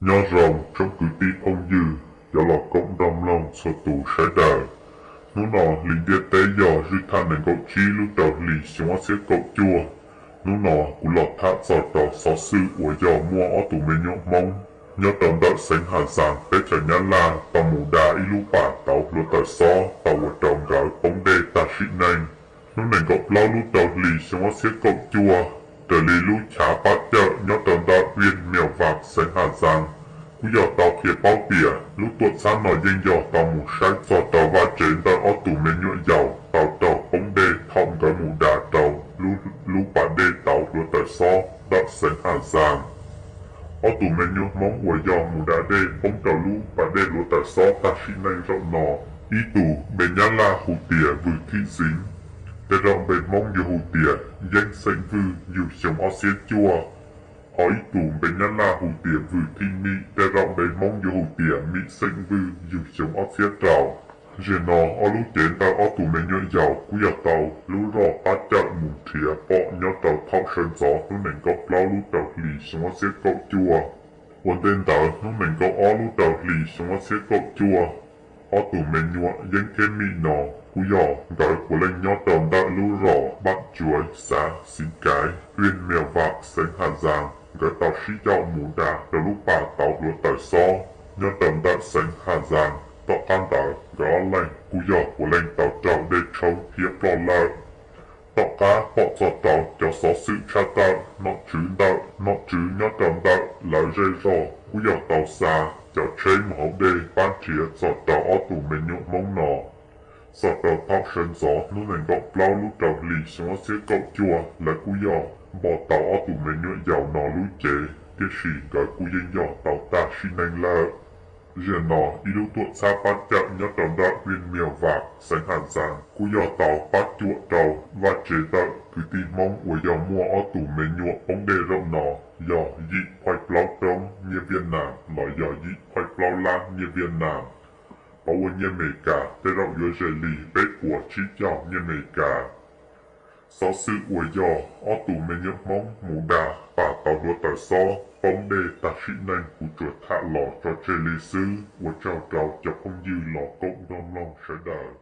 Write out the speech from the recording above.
Nyob zoo tsoom kwv tij phooj ywg cov los koom nrog mloog txhua tus sawv daws. Hnub no hli ntiaj teb yog zwj thaj nees nkaum tsib lub rau hli xyoo ob txhiab kaum cuaj. Hnub no kuv los tham txog rau xov xwm uas yog muaj ob tug me nyuam Hmoob nyob rau ntawm xeev Haj Zaas teb chaws Nyab Laj tau mus da ib lub pas tauv hluav taws xob tau ua rau nkawd poob dej tag sim neej. Hnub nees nkaum plaub lub rau hli xyoo ob txhiab kaum cuaj, raws li lub chav pab cawm nyob rau ntawm Viaj Miam Vam xeev Haj Zaas kuj yog tau qhia paub tias lub tuam txhab no yeej yog tau mus saib txog rau vaj tsev ntawm ob tug me nyuam yaus tau raug poob dej thaum nkawd mus da rau lub pas dej tauv hluav taws xob ntawm xeev Haj Zaas. Ob tug me nyuam Hmoob uas yog mus da dej poob rau lub pas dej hluav taws xob tag sim neej zaum no, ib tug npe Nyab Laj hu tias Vwm Thim Xiv, tej zaum npe Hmoob yuav hu tias Yeeb xeem Vwj yug xyoo ob txhiab cuaj. Ho ib tug npe Nyab Laj hu tias Vwm Thim Mim, tej zaum npe Hmoob yuav hu tias Mim xeem Vwj yug xyoo ob txhiab rau. Zaum no ob lub cev ntawm ob tug me nyuam yaus kuj yog tau lub zog pab cawm mus nrhiav pom nyob rau thaum sawv ntxov hnub nees nkaum plaub lub rau hli xyoo ob txhiab kaum cuaj. Ua ntej ntawd hnub nees nkaum ob lub rau hli xyoo ob txhiab kaum cuaj, ob tug me nyuam Yeeb thiab Mim no kuj yog nkawd puav leej nyob rau ntawm lub zos Npam Cuav xav Xiv Kaiv Viaj Miam Vam xeev Haj Zaas, nkawd tau sib caum mus da rau lub pas tauv hluav taws xob nyob rau ntawm xeev Haj Zaas. Tom qab ntawd nkawd ob leeg kuj yog puav leej tau raug dej tshoob thiab ploj lawm. Tom qab pom txog rau cov xov xwm tshaj tawm, nom tswv ntawm nom tswv nyob rau ntawm lawv zej zog kuj yog tau xa cov tsheb mus hauv dej pab nrhiav txog rau ob tug me nyuam Hmoob no. Txog rau thaum sawv ntxov hnub nees nkaum plaub lub rau hli xyoo ob txhiab kaum cuaj lawv kuj yog npo tau ob tug me nyuam yaus no lub cev, tiam sis nkawd kuj yeej yog tau tag sim neej lawm. Zaum no ib lub tuam txhab pab cawm nyob rau ntawm Viaj Miam Vam xeev Haj Zaas kuj yog tau pab cuam rau vaj tsev ntawm kwv tij Hmoob uas yog muaj ob tug me nyuam poob dej zaum no yog yim phaij plaub roob nyiaj Viaj Nam los yog yim phaij plaub lab nyiaj Viaj Nam. Pauv ua nyiaj Amelikas tej zaum yuav ze li peb puas tsib caug nyiaj Amelikas. Xov xwm uas yog ob tug me nyuam Hmoob mus da pas tauv hluav taws xob poob dej tag sim neej kuv tsuas tham los tso tseg li xwb, ua tsaug rau cov phooj ywg los koom nrog mloog sawv daws.